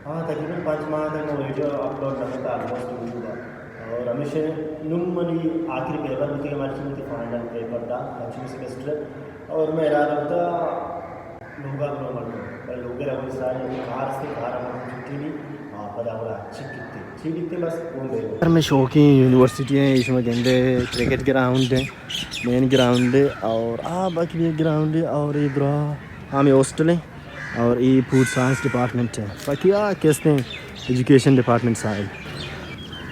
ہاں، تقریباً پنچ ماہ تک من ویڈیو اپلوڈ نہ کرتا، آلموسٹ یوٹیوب ءَ۔ اور ہمیشہ نم منی آخری پیپر بوتگ، مرچی منی فائنل پیپر دا، پنچمی سیمسٹر۔ اور من ارادہ بوتا لوگا برو مردم، پر لوگے را وہی ساری کار سے، کار ہم چھٹی نہیں، ہاں، پدا ہمارا چک کتے، چی کتے بس وہ میرے۔ سر، میں شوقین یونیورسٹی ہیں، اس میں گندے کرکٹ گراؤنڈ ہے، مین گراؤنڈ ہے، اور آ باقی بھی گراؤنڈ ہے، اور یہ برا ہمیں ہاسٹل ہے۔ اور یہ فوڈ سائنس ڈپارٹمنٹ ہے، باقی آ کہستے ہیں ایجوکیشن ڈپارٹمنٹ سائیڈ۔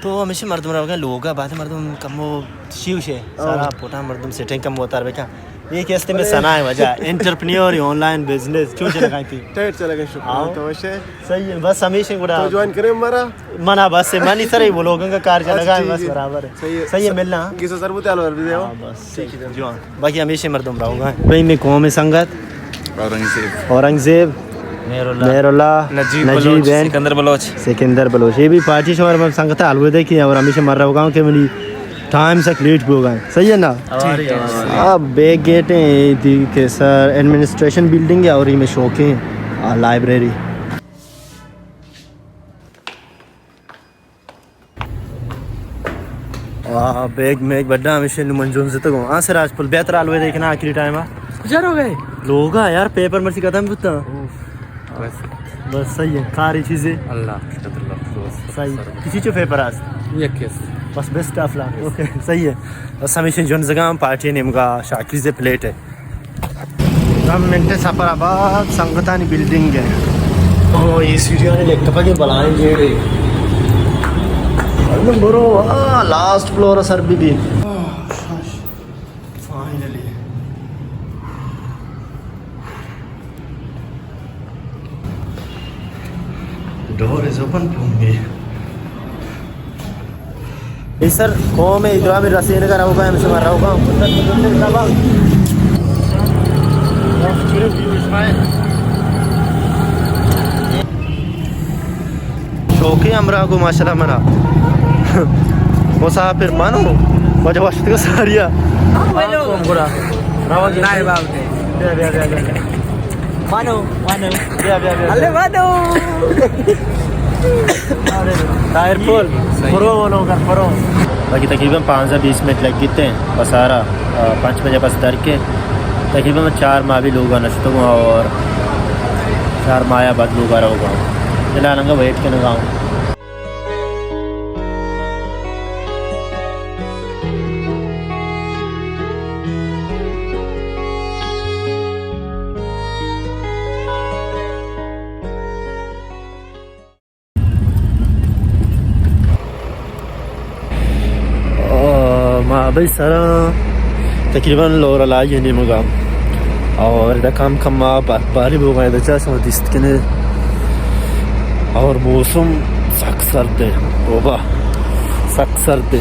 تو ہمیشہ مردم روگا لوگا، بعد مردم کمو شیوش ہے، سارا پوٹا مردم سیٹنگ کم ہوتا رہے کیا؟ یہ کہستے میں سنا ہے وجہ، انٹرپرینیور، آن لائن بزنس، چون چلے گا تھی؟ ٹائٹ چلے گا، شکر ہے، تو وش ہے۔ صحیح ہے، بس ہمیشہ گڑا تو جوائن کرے ہمارا۔ منا بس ہے، منی سر ہی وہ لوگوں کا کار چلے گا، بس برابر ہے۔ صحیح ہے، ملنا۔ کسا سر بوتے آلو بھی دے ہو۔ ہاں، بس۔ جوان۔ باقی ہمیشہ مردم رہوگا۔ بھائی، میں قوم سنگت۔ اورنگزیب۔ اورنگزیب۔ مہر اللہ۔ مہر اللہ۔ نجیب نجیب بلوچ، ہیں۔ سکندر بلوچ۔ سکندر بلوچ۔ یہ بھی پارٹی شمار میں سنگت الودے کی اور ہمیشہ مر رہوگا کہ منی ٹائم سے لیٹ بھی ہوگا۔ صحیح ہے نا؟ ہماری، ہماری۔ اب بیک گیٹ ہے، دی کہ سر ایڈمنسٹریشن بلڈنگ ہے اور یہ میں شوق ہے، آ، لائبریری۔ واہ، بیگ میگ بڈا ہمیشہ نوں من جون زتگوں۔ ہاں سراج پل بہتر حال ہوئے دیکھنا آخری ٹائم آ۔ کجا رو گئے؟ لوگا یار، پیپر مرچی ختم بوتا۔ اوف، بس۔ بس صحیح ہے، کاری چیزیں۔ اللہ، شکر اللہ، بس۔ صحیح۔ کسی چو پیپر آس؟ یک کس۔ بس بیسٹ آف لک۔ اوکے، صحیح ہے۔ بس ہمیشہ جون زگام پارٹی نیمگا شاکری سے پلیٹ ہے۔ دہ منٹ سفر ءَ بعد سنگتانی بلڈنگ ہے۔ او، یہ سیڑھیاں نے لکھ پکے بلائیں جیڑے۔ برو، آ، لاسٹ فلور سر بھی بھی۔ Finally. Door is open for me. اے سر، قوم ادرا میں رسینگا رہوگا، ہم شما رہوگا۔ شوقی ہمراہ کو ماشاءاللہ منا۔ مسافر مانو، مجھے وشت کو ساریا۔ ہیلو۔ گڑا۔ رہوگا۔ نائے باب دے۔ بیا، بیا، بیا، بیا۔ مانو، مانو۔ بیا، بیا، بیا، بیا۔ الے مانو۔ ٹائر فل۔ صحیح۔ پرو بولو کر، پرو۔ باقی تقریباً پانزدہ بیس منٹ لگ گیتے ہیں بس آرا، آ، پنچ بجے بس در کے۔ تقریباً چار ماہ بھی لوگا نشتگوں اور چار ماہ بعد لوگا رہوگا۔ فی الحال انگا ویٹ کنگا ہوں۔ آ، ما بھئی سرا تقریباً لورلائی نیمگا اور ادا کم کم ما برفباری بوگا، ادا چا شما دیست کنے اور موسم سک سرد ہے، توبہ، سک سرد ہے۔